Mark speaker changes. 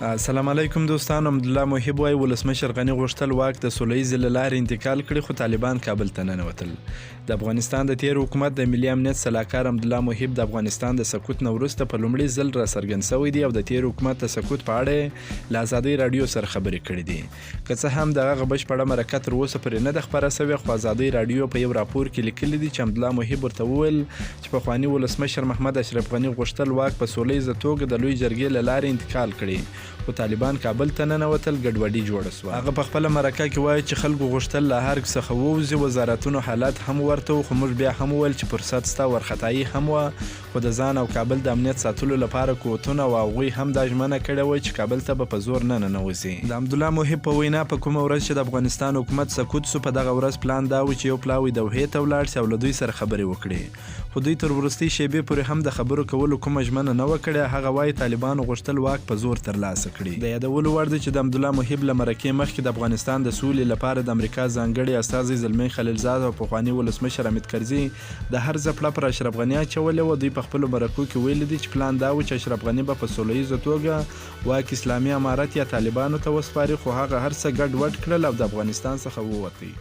Speaker 1: السلام علیکم دوستان، عبدالله محب وای ولسمشر غنی غوښتل واک د سولې ییزې له لارې انتقال کړي، خو طالبان کابل ته ننوتل. د افغانستان د تیر حکومت د ملي امنیت سلاکار عبدالله محب د افغانستان د سقوط نه وروسته په لومړي ځل راڅرګند شوی دی او د تیر حکومت د سقوط په اړه له ازادۍ راډیو سره خبرې کړې دي. که څه هم د هغه بشپړه مرکه تر اوسه پورې نه ده خپره شوې، خو ازادۍ راډیو په یو راپور کې لیکلي دي چې عبدالله محب ورته وویل چې پخواني ولسمشر محمد اشرف غني غوښتل واک په سوله ییزه توګه د لوی جرګې له لارې انتقال کړي، خو طالبان کابل ته ننوتل، ګډوډي جوړه شوه. هغه په خپله مرکه کې وايي چې خلکو غوښتل له ارګ څخه ووځي، وزارتونو حالت هم ورته و، خو موږ بیا هم وویل چې فرصت شته، وارخطايي هم وه، خو د ځان او کابل د امنیت ساتلو لپاره قوتونه او هغوی هم دا ژمنه کړې وه چې کابل ته به په زور نه ننوځي. د عبدالله محب په وینا، په کومه ورځ چې د افغانستان حکومت سقوط شو، په دغه ورځ پلان دا و چې یو پلاوی دوحې ته ولاړ شي او له دوی سره خبرې وکړي، خو دوی تر وروستۍ شېبې پورې هم د خبرو کولو کومه ژمنه نه وه کړې. هغه وايي، طالبانو غوښتل واک په زور ترلاسه کړي. د یادولو وړ ده چې د عبدالله محب له مرکې مخکې د افغانستان د سولې لپاره د امریکا ځانګړي استازي زلمي خلیلزاد او پخواني ولسمشر حامد کرزي د هر څه پړه پر اشرف غني اچولې وه، دوی په خپلو مرکو کې ویلي دي چې پلان دا و چې اشرف غني به په سوله ییزه توګه واک اسلامي امارت یا طالبانو ته وسپاري، خو هغه هر څه ګډ وډ کړل او د افغانستان څخه ووتی.